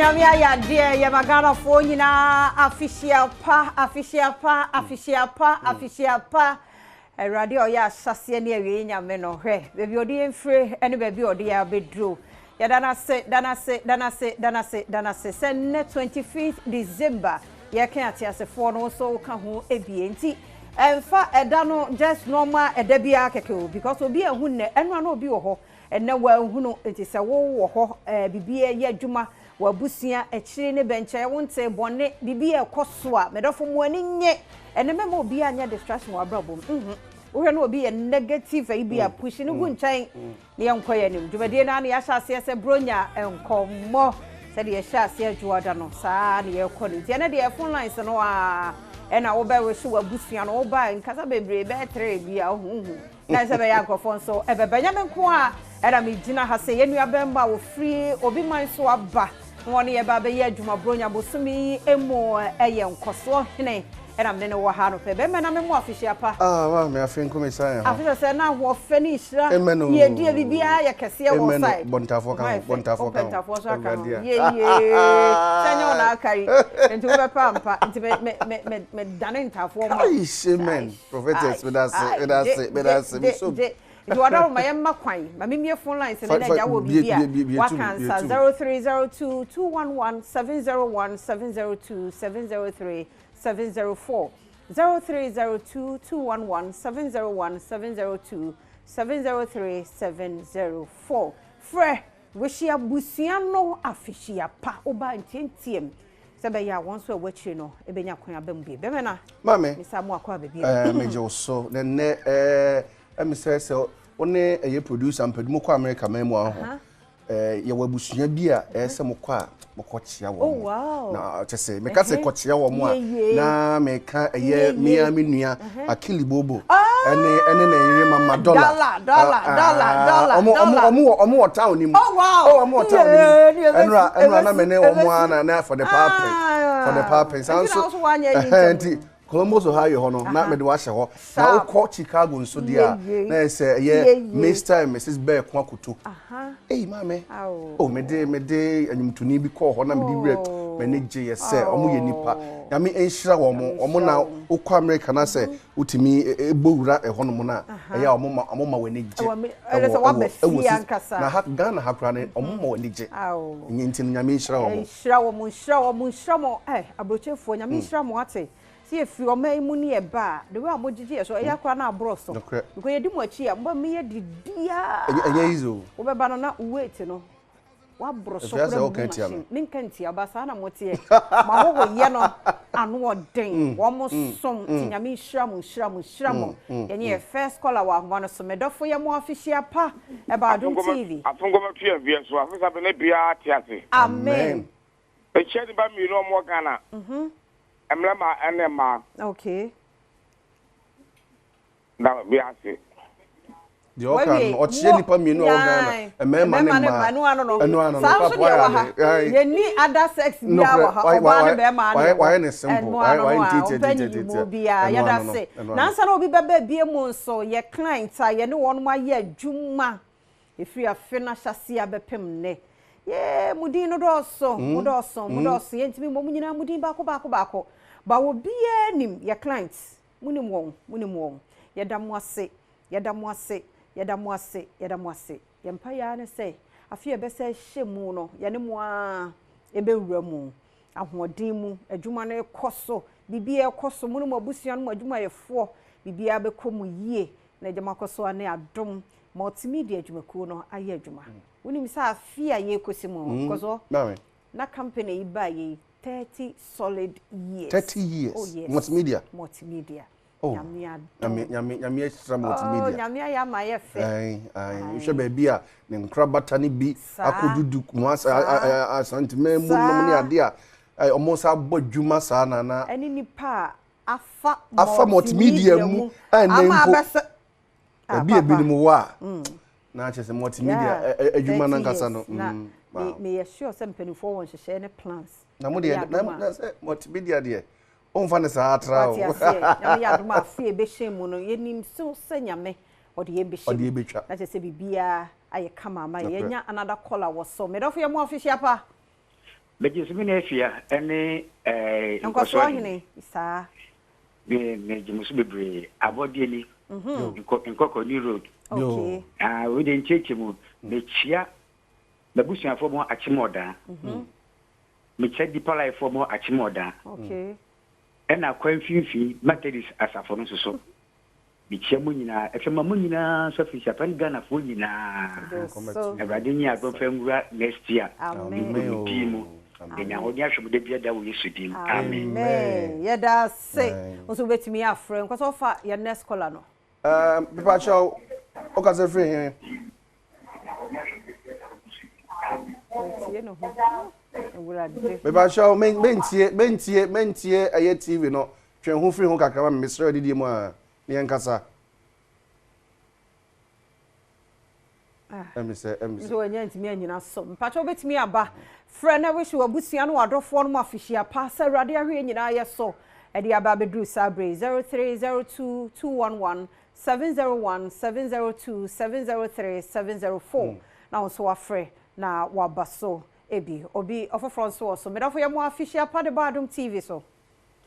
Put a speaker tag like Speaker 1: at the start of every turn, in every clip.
Speaker 1: Onyame ayɛ adeɛ yɛma Ghanafoɔ nyinaa afehyia pa afehyia pa afehyia pa afehyia pa Awurade a ɔyɛ ahyɛaseɛ ne awieɛ Nyame no hwɛ baabi ɔde yɛn fire ne baabi a ɔde yɛn abɛduro yɛda no ase da no ase da no ase da no ase da no ase sɛ nnɛ 25th December yɛka ateasefoɔ no wo nso woka ho bie nti ɛmfa ɛda no just normal ɛda biara kɛkɛ o because obi ahu nnɛ ɛno ano obi wɔ hɔ Ɛnnɛ wɔanhunu, enti sɛ wo wɔ hɔ ɛɛ biribi ɛyɛ adwuma, w'abusua, akyiri ne bɛnkyɛɛ, wo ntee bɔne, biribi ɛɛkɔ so a, medɔfo mo ani nnye. Ɛnnɛ mɛma obiara nyɛ distraction wɔ w'abrabɔ mu, nhu. Wohwɛ na obi yɛ negative ayi bi a, push no gu nkyɛn na yɛnkɔ yɛn anim. Dwumadie no ara na yɛahyɛ aseɛ sɛ Bronya nkɔmmɔ. Sɛdeɛ yɛhyɛɛ aseɛ Dwoada no, saa ara na yɛrekɔ no. Nti ɛnnɛ deɛ phone lines no ara ɛna wobɛ wish w'abusua no, woba a nkasa bebree, bɛyɛ tere bi a, wohu, wohu. Na ɛsɛ bɛyɛ a nkurɔfoɔ nso bɛba. Ɛnyɛ me nko ara na megyina ha sɛ yɛn nuabarima a ɔfiri obi man so aba na ɔne yɛn ba abɛyɛ adwuma Buronya bosome yi mu yɛ nkɔsoɔ hene na mene no wɔ ha anɔpa yi. Bɛrima na me mo afehyia pa.
Speaker 2: Ah maame afe nko me san ho.
Speaker 1: Afe sɛ sɛ na ahoɔfɛ ne nhyira
Speaker 2: Amen oo.
Speaker 1: yiedie biribiara yɛ kɛseɛ wɔ
Speaker 2: Amen oo.
Speaker 1: side.
Speaker 2: Bɔ ntafoɔ ka
Speaker 1: Ho
Speaker 2: ho
Speaker 1: ayɛ
Speaker 2: bɔ
Speaker 1: fɛ.
Speaker 2: ntafoɔ ka
Speaker 1: Wopɛ
Speaker 2: ho.
Speaker 1: ntafoɔ nso aka ho.
Speaker 2: Awurade a.
Speaker 1: Yie yie. Sɛ nyɛ wo na aka yi nti wobɛpɛ ampa nti me me me me me dane ntafoɔ ma wo.
Speaker 2: Eish amen. Prophetess, meda ase, meda ase, meda ase, me so.
Speaker 1: Nti wadaworo ma yɛmma kwan ma memmie phone lines no na agya wɔ biribi a waka nsa 0302 211 701 702 703 704 0302 211 701 702 703 704 frɛ Wehye abusua no afehyia pa woba ntiantiam sɛ ɛbɛyɛ a wɔn nso a ɛwɔ akyire no bɛnya kwan aba mu bi. Bɛmɛ na
Speaker 2: Maame,
Speaker 1: mesa mo akɔ aba bio.
Speaker 2: eh, megye wo so. Na nnɛ, eh, ɛmi sɛ sɛ wo ne ɛyɛ producer mpɛdu mokɔ America man mu aho. Eh, yɛwɔ abusua bi a ɛyɛ sɛ mokɔ a mokɔkyea wɔn.
Speaker 1: Oh, wow.
Speaker 2: Na kyɛ sɛ meka sɛ kɔkyea wɔn a na meka ɛyɛ mea me nua Akili Bobo ɛne ɛne ne yere Mama Dollar.
Speaker 1: Dollar, dollar, dollar, dollar,
Speaker 2: Ɔmo ɔmo
Speaker 1: dollar.
Speaker 2: ɔmo wɔ ɔmo wɔ town ni mu.
Speaker 1: Oh, wow.
Speaker 2: Oh, ɔmo wɔ town ni
Speaker 1: Yeah,
Speaker 2: mu.
Speaker 1: ne
Speaker 2: Ɛnura
Speaker 1: ɛbɛsi,
Speaker 2: ɛnura na me ne
Speaker 1: ɛbɛsi,
Speaker 2: wɔn a na na for the paapin for the
Speaker 1: Ah.
Speaker 2: paapin. Saa
Speaker 1: Nti na
Speaker 2: nso
Speaker 1: wo so woanyɛ yi
Speaker 2: ɛhɛn
Speaker 1: ntɛm
Speaker 2: nti
Speaker 1: no.
Speaker 2: Columbus Ohio hɔ no na
Speaker 1: Aha.
Speaker 2: mede wahyɛ hɔ. Na
Speaker 1: Sharp.
Speaker 2: wokɔ Chicago nso deɛ a
Speaker 1: Yeye.
Speaker 2: na yɛ sɛ ɛyɛ
Speaker 1: Yeye.
Speaker 2: Mr and Mrs Bear ko akoto.
Speaker 1: Aha.
Speaker 2: Ei maame.
Speaker 1: Aw.
Speaker 2: Oh mede mede anwomtoni bi kɔɔ hɔ na mede werɛ
Speaker 1: Oh.
Speaker 2: m'ani gye yɛ sɛ ɔmo yɛ nipa.
Speaker 1: Oh.
Speaker 2: Nyame nhyira wɔn.
Speaker 1: Nyame
Speaker 2: Ɔmo
Speaker 1: nhyira
Speaker 2: na
Speaker 1: wɔn.
Speaker 2: wokɔ America na sɛ wotumi bɔ wura ɛhɔ nom no a ɛyɛ a ɔmo ma ɔmo ma w'ani gye.
Speaker 1: Ɛwɔ Ame- ɛyɛ sɛ
Speaker 2: Ɛwɔ
Speaker 1: woaba
Speaker 2: ɛwɔ ɛwɔ
Speaker 1: fie
Speaker 2: sis
Speaker 1: ankasa.
Speaker 2: na ha Ghana ha koraa no ɔmo ma w'ani gye.
Speaker 1: Aw.
Speaker 2: Ɛnyɛ nti no Nyame nhyira wɔn.
Speaker 1: Nhyira wɔn, nhyira wɔn, nhyira wɔn. Eh, aburokyefoɔ, Nyame nhyira mo ate. Sɛ yɛfiri ɔman yi mu ne yɛba a, the way a mogyegye yɛ so, ɛyɛ koraa na aborɔ so.
Speaker 2: Nokorɛ.
Speaker 1: Because yɛdi mo akyi a, mobɛma yɛ didiaa.
Speaker 2: Ɛnyɛ ɛnyɛ easy o.
Speaker 1: Wobɛba no na wo weight no, woaboro so
Speaker 2: Ɛfiri asɛ
Speaker 1: koraa
Speaker 2: woka
Speaker 1: bubu
Speaker 2: tia me.
Speaker 1: machine. Menka ntia wo, but saa na moteɛ. Mo ahɔhoyɛ no, ano ɔden. Wɔn som. Nti Nyame nhyira mo, nhyira mo, nhyira mo. Yɛne yɛ first caller wɔ ahoma no so. Me dɔfo yɛ mo afehyia pa. Ɛba Adom TV.
Speaker 3: Afonkɔma tu yɛn mfeɛ so. Afe sa bene biara te ase.
Speaker 1: Amen.
Speaker 3: Mekyia nnipa mmienu a wɔwɔ Ghana. Mmarima ne mmaa.
Speaker 1: Okay.
Speaker 3: Da bi ase.
Speaker 2: Deɛ ɔka no ɔkyia nnipa mmienu a wɔwɔ Ghana mmarima ne mmaa.
Speaker 1: Ɛno ano no.
Speaker 2: Ɛno ano no.
Speaker 1: Saa nso deɛ wɔ ha. Yɛnni other sex biara wɔ ha. Ɔbaa ne bɛrima ne wɔ.
Speaker 2: Wayɛ ne simple.
Speaker 1: Ɛno ano
Speaker 2: Wayɛ
Speaker 1: no a
Speaker 2: ntiatia
Speaker 1: ɔmpɛ
Speaker 2: ntiatia
Speaker 1: nyiyimu
Speaker 2: ntiatia.
Speaker 1: biara.
Speaker 2: Ɛno
Speaker 1: Yɛda
Speaker 2: ano no.
Speaker 1: ase.
Speaker 2: Ɛno ano.
Speaker 1: Nansa na obi bɛba abie mu nso yɛ client a yɛne wɔn ayɛ adwuma ɛfiri afe no ahyɛaseɛ abɛpem nnɛ. Yee, mo din no dɔɔso, mo dɔɔso, mo dɔɔso. Yɛntumi mmɔ mo nyinaa mo din baako baako baako. Ba obiara nim yɛ client. Monim wɔn, monim wɔn. Yɛda mo ase, yɛda mo ase, yɛda mo ase, yɛda mo ase. Yɛn mpaeɛ ara ne sɛ, afe a yɛbɛsa ahyɛ mu no, yɛne mo ara ɛbɛwura mu. Ahoɔden mu, adwuma no rekɔ so, biribiara rekɔ so, mo ne mo abusua no, mo adwumayɛfoɔ, biribiara bɛkɔ mu yie. Na agya mo akɔ so ara ne adom multimedia adwumakuo no ayɛ adwuma. Wonim sɛ afe a yɛrekɔsi mu, nkɔsoɔ,
Speaker 2: Maame.
Speaker 1: na company yi baeɛ yi, 30 solid years.
Speaker 2: 30 years.
Speaker 1: Oh yes.
Speaker 2: Multimedia.
Speaker 1: Multimedia.
Speaker 2: Oh.
Speaker 1: Nyame adom.
Speaker 2: Nyame nyame nyame ahyira multimedia.
Speaker 1: Oh, Nyame ayɛ ama ayɛ fɛ.
Speaker 2: Ayi ayi. Wohwɛ baabi a ne nkorabata no bi
Speaker 1: Saa.
Speaker 2: akɔdudu Kumasi
Speaker 1: Saa.
Speaker 2: Asanteman mu nom ne
Speaker 1: Saa.
Speaker 2: adeɛ a ɔmo nsa abɔ adwuma saa na na.
Speaker 1: Ɛne nipa a afa
Speaker 2: Afa multimedia
Speaker 1: multimedia
Speaker 2: mu
Speaker 1: mu
Speaker 2: a ɛnnɛ
Speaker 1: ama
Speaker 2: mpo
Speaker 1: abɛsɛ. Ah,
Speaker 2: baabi a
Speaker 1: papa.
Speaker 2: ebinom wɔ a na kyerɛ sɛ multimedia
Speaker 1: Yeah,
Speaker 2: adwuma
Speaker 1: 30
Speaker 2: no ankasa
Speaker 1: years.
Speaker 2: no.
Speaker 1: Na
Speaker 2: Wow.
Speaker 1: meyɛ sure sɛ mpanimfoɔ wɔ nhyehyɛe ne plans.
Speaker 2: Na mo
Speaker 1: Nyame
Speaker 2: deɛ
Speaker 1: yɛ
Speaker 2: na
Speaker 1: adom a.
Speaker 2: na sɛ multimedia deɛ ɔmfa ne saa atra o.
Speaker 1: Wate aseɛ. Nyame yɛ adom a afe a ɛbɛhyɛ mu no yɛnim so sɛ Nyame ɔde yɛn bɛhyɛ
Speaker 2: Ɔde
Speaker 1: mu.
Speaker 2: yɛn bɛtwa.
Speaker 1: Na kyerɛ sɛ biribiara ayɛ kama ama yɛn.
Speaker 2: Nokorɛ.
Speaker 1: Yɛanya another caller wɔ so. Medɔfo yɛ mo afehyia pa.
Speaker 4: Megye so me na Afia ne eh,
Speaker 1: Nkɔsoɔ hene. Saa.
Speaker 4: Me megye mo so bebree. Abɔdeɛ ni. Nkɔ Nkɔkɔ New Road.
Speaker 1: Okay.
Speaker 4: Ah, wei deɛ nkyerɛkyerɛ mu. Mekyia m'abusuafoɔ mo Akyem Ɔdaa. Mekyia Deeper Life foɔ mo Akyem Ɔdaa.
Speaker 1: Okay.
Speaker 4: Ɛna Kwa Mfimfini Methodist asafo no nso so. Mekyia mo nyinaa. Ɛfɛ ma mo nyinaa nso afirihyia pa ne Ghanafoɔ nyinaa. Awurade nyɛ adom fa nwura next year. Nkonimdie mu. Yɛnya ahoɔden ahwɛ mu da biara da wɔ Yesu din mu. Amen.
Speaker 1: Amen. Yɛda ase. Wo nso wobɛtumi afrɛ. Nkɔ sɛ wofa yɛn next caller no.
Speaker 2: Mepakyɛw, wokasa firi he?
Speaker 1: Ɔtie ne ho. Awurade.
Speaker 2: Mepakyɛw, mentie, mentie, mentie ɛyɛ TV no. Twe ho firi ho kakra ma me, mesrɛ adidie mu a, ne yɛnkasa. Ɛmi sɛ, ɛmi sɛ.
Speaker 1: Nso wɔnyɛ ntumi anyina so. Mpakyɛ wobɛtumi aba. Frɛ na wish w'abusua ne w'adɔfoɔ no mu afihyia pa sɛ Awurade ahwɛ yɛn nyinaa yɛ so ɛde aba abɛduru saa berɛ yi. 0302 211 701 702 703 704 na wo nso wafrɛ na waba so ebi. Obi ɔfoforɔ nso wɔ so. Medɔfo yɛ mo afihyia pa de ba Adom TV so.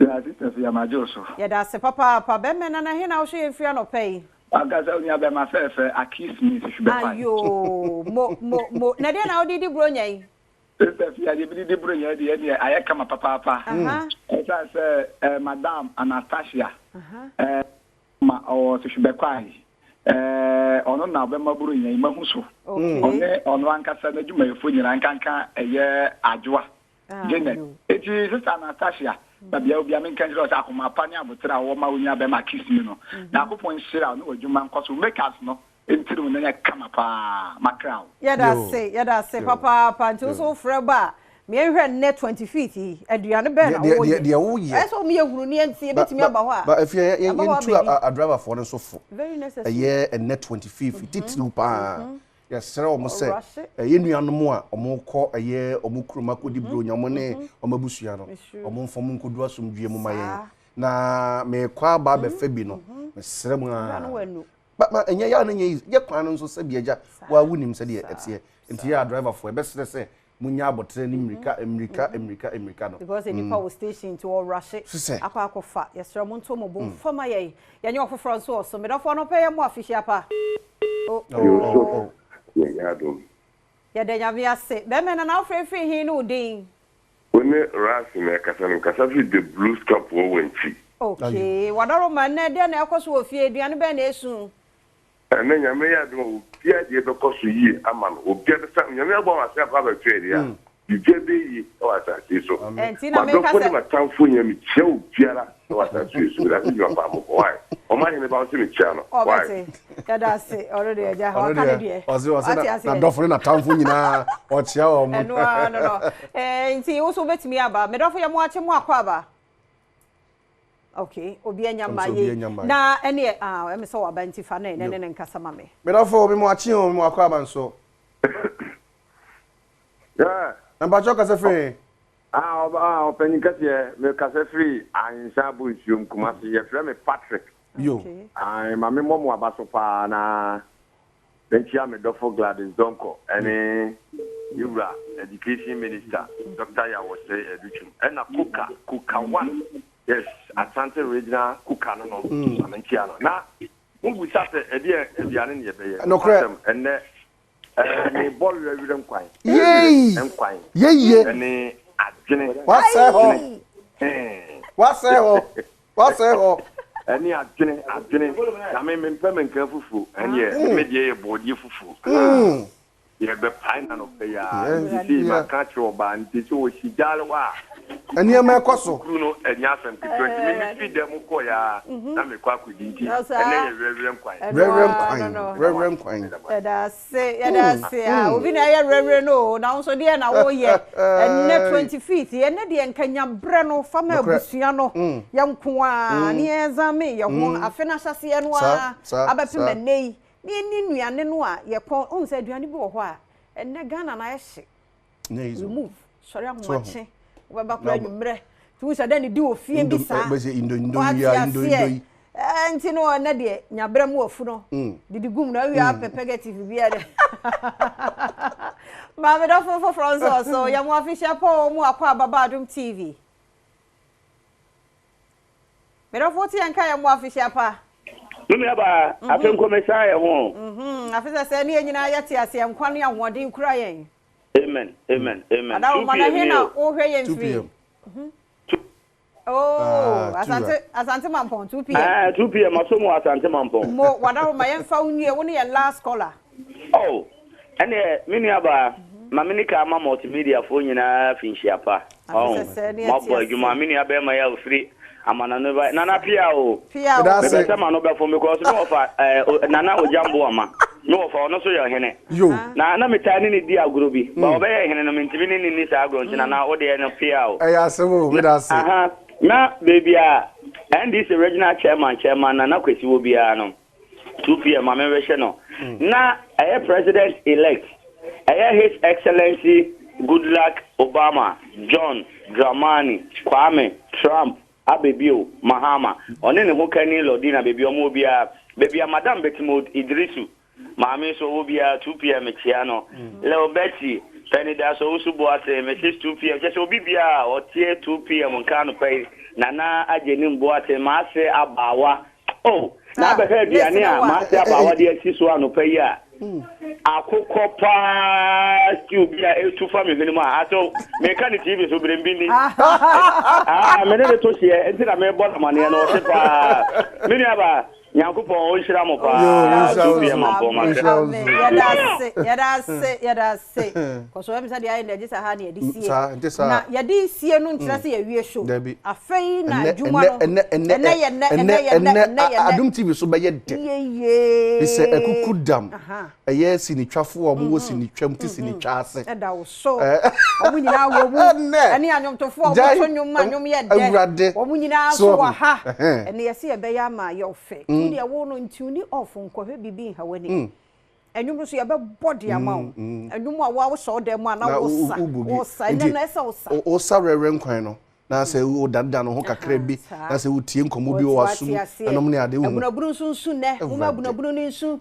Speaker 5: Yeah, sister Fia, magye wo so.
Speaker 1: Yɛda ase papaapa. Bɛmɛ Nana, he na wohwɛ yɛn firi anɔpa yi?
Speaker 5: Wankasa wo nua bɛma fɛɛfɛ Akis Smith hwebɛkwan.
Speaker 1: Ayoo, mo, mo, mo. Na deɛ na wode di Buronya yi?
Speaker 5: Sister Fia, deɛ mede di Buronya yi deɛ, ɛneɛ ayɛ kama papaapa. Ɛsiane sɛ eh, Madam Anastasia eh, ma ɔwɔ Sehwebɛkwan eh, ɔno na ɔbɛma Buronya yi mahu so. Ɔne ɔno ankasa n'adwumayɛfoɔ nyinaa nkanka ɛyɛ Adwoa. Janet, Enti Sista Anastasia, babea obia menka nkyerɛ wo sɛ akoma pa ne aboterɛ a wowɔ ma wo nua bɛrima kiss me no, Nyankopɔn nhyira wo ne w'adwuma nkɔ so, wo makeups no ntiri wo na nyɛ kama paa, makra wo.
Speaker 1: Yɛda ase, yɛda ase papaapa. Nti wo nso wo frɛ ba a, ma yɛnhwɛ nnɛ 25th yi, aduane bɛn na woyɛ?
Speaker 2: Deɛ woyɛ.
Speaker 1: Ɛyɛ sɛ wɔn yɛ hunu ne yɛnti yɛbɛtumi aba hɔ a.
Speaker 2: Ba afie yɛn
Speaker 1: Aba hɔ
Speaker 2: yɛntu
Speaker 1: abɛdi.
Speaker 2: adriverfoɔ no nso fo.
Speaker 1: Very necessary.
Speaker 2: Ɛyɛ ɛnnɛ 25th titiriw paa. Yɛsrɛ wɔn sɛ yɛn nuanom a wɔrekɔ ɛyɛ wɔn kurom akɔdi Buronya, wɔn ne wɔn abusua no, wɔmfa wɔn nkɔdu asomdwoeɛ mu ma yɛn. Na merekɔ aba abɛfa bi no, mesrɛ mo ara. Ba ma ɛnyɛ yɛ a na ɛnyɛ easy. Yɛ kwan no nso sɛbi agya, wo ara wonim sɛdeɛ ɛteɛ. Nti yɛ adriverfoɔ, yɛbɛsrɛ sɛ Munya aboterɛ ne mmirika, mmirika, mmirika, mmirika no.
Speaker 1: Because nnipa wɔ station nti wɔ rushe akɔ akɔ fa. Yɛsrɛ mo nto mo bo mfa ma yɛn. Yɛnyɛ ɔfoforɔ nso wɔ so. Medɔfo anɔpa yi yɛ mo afihyia pa. Oh oh.
Speaker 6: Nyame adom.
Speaker 1: Yɛda Nyame ase. Bɛmɛ Nana wofrɛ firi he ne wo din?
Speaker 6: Wo ne Ras na ɛkasa no, mekasa firi The Blues Camp wɔ Wankyi.
Speaker 1: Okay, Wadaroma nnɛ dɛn na ɛkɔ so wɔ fie? Aduane bɛn na ɛsu?
Speaker 6: Ɛnnɛ Nyame yɛ adom a obia deɛ bɛkɔ so yie ama no, obia bɛsa, Nyame abɔ ama ase akɔ abɛto yɛ deɛ a, biribiara bɛyɛ yie wɔ asase yi so.
Speaker 1: Ɛnti na meka
Speaker 6: M'adɔfo ne
Speaker 1: sɛ.
Speaker 6: m'atamfo nyinaa mekyia obiara wɔ asase wei so, medase dwuma paa mobɔ, why? Ɔma hene ba wo se mekyia no, why?
Speaker 1: Ɔbɛte, yɛda ase, ɔno deɛ agya,
Speaker 2: Ɔno
Speaker 1: waka ne
Speaker 2: deɛ,
Speaker 1: deɛ,
Speaker 2: ɔse ɔse
Speaker 1: wate
Speaker 2: na
Speaker 1: aseɛ.
Speaker 2: n'adɔfo ne n'atamfo nyinaa ɔkyea wɔn.
Speaker 1: Ɛno ara no no, ɛɛ nti wo nso wobɛtumi aba, medɔfo yɛ mo akye mo akɔ aba. Okay, obi anya
Speaker 2: Ɛm
Speaker 1: ma
Speaker 2: sɛ obi
Speaker 1: ye.
Speaker 2: anya ma ye.
Speaker 1: Na ɛneɛ, ah, ɛm sɛ waba nti fa ne ne
Speaker 2: Yo.
Speaker 1: ne ne nkasa ma me.
Speaker 2: Medɔfo, me mo akye o, me mo akɔ aba nso.
Speaker 7: Yeah.
Speaker 2: Mpakyɛw kasa firi he?
Speaker 7: Ah, ɔba, ah, ɔpanyin kɛseɛ, me kasa firi Ahensa Bonsuom, Kumasi. Yɛfrɛ me Patrick.
Speaker 2: Yo.
Speaker 1: Okay.
Speaker 7: Ah, ma me mmɔ mo aba so paa na Menkyia me dɔfo Gladys Donkor ne ye wura Education Minister Doctor Yaw Osei Adutwum ɛna Koka, Koka one, yes, Asante Regional Koka no no, ma menkyia no. Na mo busa sɛ ɛdeɛ aduane ne yɛbɛyɛ,
Speaker 2: Nokorɛ.
Speaker 7: nokwasɛm ɛnnɛ ɛɛ mebɔ werɛwerɛ nkwan,
Speaker 2: Yei!
Speaker 7: werɛwerɛ nkwan
Speaker 2: Yeye!
Speaker 7: ɛne adwene,
Speaker 2: Wasɛe hɔ!
Speaker 7: adwene, hee.
Speaker 2: Wasɛe hɔ! Wasɛe hɔ!
Speaker 7: Ɛne adwene, adwene. Na me mempɛ menka fufuo. Ɛneɛ me deɛ yɛ bɔɔdeɛ fufuo. Ah, yɛbɛpae no anɔpa yi ara. Nti sei maka akyerɛ ɔbaa no, nti sɛ ɔsi gyaare hɔ a,
Speaker 2: Nneɛma ɛkɔ so.
Speaker 7: kuru no ɛnyɛ asɛm ketewa. Nti me mefiri dan mu kɔeɛ ara na mekɔ akɔdi. Nti ɛnnɛ yɛ werɛwerɛ nkwan.
Speaker 2: Werɛwerɛ nkwan, werɛwerɛ nkwan.
Speaker 1: Yɛda ase, yɛda ase. Ah, obi na ɛyɛ werɛwerɛ no o, na wo nso deɛ na woyɛ. Ɛnnɛ 25th, ɛnnɛ deɛ nka nya berɛ no fa ma abusua no, yɛn nko ara, ne yɛn examine yɛn ho, afe no ahyɛaseɛ no ara abɛpem ɛnnɛ yi, na yɛnni nnuane no a yɛkɔn, wohu sɛ aduane bi wɔ hɔ a, ɛnnɛ Ghana no ayɛ hye. Remove, sɔre ahomakye, wobɛba koraa anwummerɛ, nti wohu sɛ dɛn ne di wɔ fie bi saa, wate aseɛ, ɛɛ nti no ɛnɛ deɛ nya berɛ mu afu no, didi gum na awie apɛ pɛgɛtive bi a dɛ. Maame dɔfo foforɔ nso wɔ so. Yɛ mo afehyia pa o, mo akɔ aba ba Adom TV. Me dɔfo wote yɛn nka yɛ mo afehyia pa.
Speaker 8: Me nua baa, afe nko me san yɛ ho o.
Speaker 1: Afe sɛsɛɛ ne yɛn nyinaa yɛte aseɛ, nkwa ne ahoɔden kura yɛn.
Speaker 8: Amen, amen, amen.
Speaker 1: Adawoma
Speaker 8: 2
Speaker 1: na
Speaker 8: pm
Speaker 1: he
Speaker 8: nie
Speaker 1: na
Speaker 8: o.
Speaker 1: wohwɛ yɛn
Speaker 2: 2
Speaker 1: firi?
Speaker 2: pm.
Speaker 1: Oh,
Speaker 2: Ah, two
Speaker 1: Asante,
Speaker 2: a.
Speaker 1: Asante Mampɔn, 2 pm.
Speaker 8: Ah, 2 pm, aso mu wɔ Asante Mampɔn.
Speaker 1: Mo, Wadawoma, yɛmfa wo nwie, wo ne yɛn last caller.
Speaker 8: Oh, ɛneɛ me nua baa, ma me nika ama multimedia foɔ nyinaa fi nhyia pa.
Speaker 1: Afe
Speaker 8: Oh,
Speaker 1: sɛsɛɛ ne
Speaker 8: mo
Speaker 1: yɛte
Speaker 8: abɔ adwuma,
Speaker 1: ase.
Speaker 8: me nua bɛrima yi a ofiri amanano ba, Nana Pia o.
Speaker 1: Pia o.
Speaker 2: Meda ase.
Speaker 8: Mepɛ sɛ ma no bɛfo because me wɔfa eh, o- Nana Ogyambo ama. Me wɔfa ɔno so yɛ ɔhene.
Speaker 2: Yo.
Speaker 8: Na na metaa ne ne di agorɔ bi. Ba ɔbɛyɛ hene no mentumi ne ne nni saa agorɔ nti Nana wo deɛ no pia o.
Speaker 2: Ɛyɛ asɛm o, meda ase.
Speaker 8: Aha, na baabi a NDC regional chairman, Chairman Nana Kwesi wɔ biara no, 2 pm ma menwehye no. Na ɛyɛ president elect, ɛyɛ His Excellency Goodluck Obama John Dramani Kwame Trump Abebio Mahama, ɔne ne ho kani Lordina baabi a wɔwɔ biara, baabi a Madam Betimold Iddrisu Maame nso ɔwɔ biara 2 pm mekyea no. Lil Betty, Pɛnidaso Owusu Boateng, Mrs 2 pm kyerɛ sɛ obi biara a ɔteɛ 2 pm nka anɔpa yi, Nana Agyenim Boateng, m'ase abaawa oh, na
Speaker 1: Ah,
Speaker 8: abɛhwɛ
Speaker 1: list
Speaker 8: aduane
Speaker 1: no
Speaker 8: a
Speaker 1: wa.
Speaker 8: m'ase abaawa de asi so anɔpa yi a, akokɔ paa stew bi a ɛtu fa me hwene mu a, aso meka ne TV so berɛ bi ni. Ah, me ne ne to hyeɛ nti na mebɔ no amaneɛ no, ɔte paa. Me nuabaa, Nyankopɔn ɔnhyira mo paa so bia ma mpɔ ma hwɛ.
Speaker 1: Yɛda ase, yɛda ase, yɛda ase. Kɔsɔ ɛmi sɛ deɛ ayɛ deɛ gye sɛ ha na yɛde sie. Na yɛde sie no nkyerɛ sɛ yɛwie show. Afei na adwuma no.
Speaker 2: Ɛnɛ ɛnɛ
Speaker 1: ɛnɛ yɛ nnɛ ɛnɛ yɛ nnɛ ɛnɛ yɛ nnɛ.
Speaker 2: Adum TV so bɛyɛ dɛ.
Speaker 1: Yeye.
Speaker 2: Sɛ ɛkuku dam. Ɛyɛ sinitwafoɔ a wɔwɔ sinitwam te sinitwa ase.
Speaker 1: Ɛda wo so. Wɔn nyinaa wɔ mu. Ɛne anwomtofoɔ a wɔto nnwom ma nnwom yɛ dɛ. Wɔn nyinaa nso wɔ ha. Ɛnɛ yɛse yɛbɛyɛ ama ayɛ wo fɛ. Nti wo deɛ wo no ntune off nkɔhwɛ biribi nha w'ani. Nnwom no nso yɛbɛbɔ de ama wo. Nnwom a wo a wohyɛ wo dan mu a na wosa. Wosa. Ɛnɛ no ɛsɛ sɛ wosa.
Speaker 2: Wosa werɛwerɛ nkwan no. na sɛ wodanedane wo ho kakra bi, na sɛ wotie nkɔmmɔ bi wɔ w'asom, ɛnom ne ade, wohu.
Speaker 1: Abunabunu nso nsu nnɛ, momma abunabunu no nsu.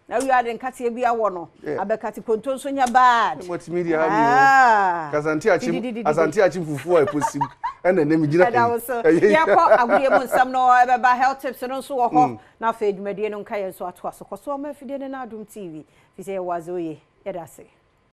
Speaker 1: Na wie ade nkateɛ bi awɔ no, abɛkate konto nso nyɛ bad.
Speaker 2: Multimedia ha mi o. Kasante akyem, asante akyem fufuo a ɛkɔsim, ɛna ɛnɛ megyina
Speaker 1: ha yi. Ɛda wo so. Yɛkɔ agodie mu nsɛm no ɛbɛba, health tips no nso wɔ hɔ, na afei dwumadie no nka yɛn nso atoa so. Kɔ so ma afidie no na Adom TV, firi sɛ yɛwɔ adze oye. Yɛda ase.